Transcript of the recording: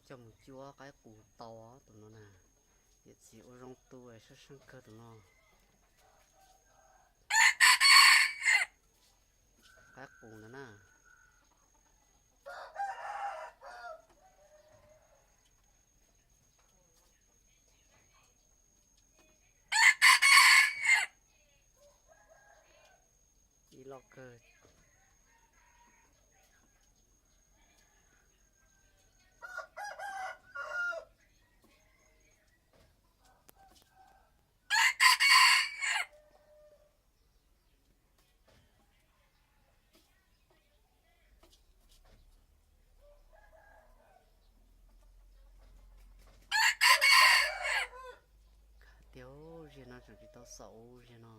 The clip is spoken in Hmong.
Coj mus cuab qaib qus tau tus no na. Yawm txiv ua zoo tu sab seej kawg tus no. Qaib qus ntawd na. Ib loj kawg. Tiag, ziag no tseem tsis tau xaum ziag no.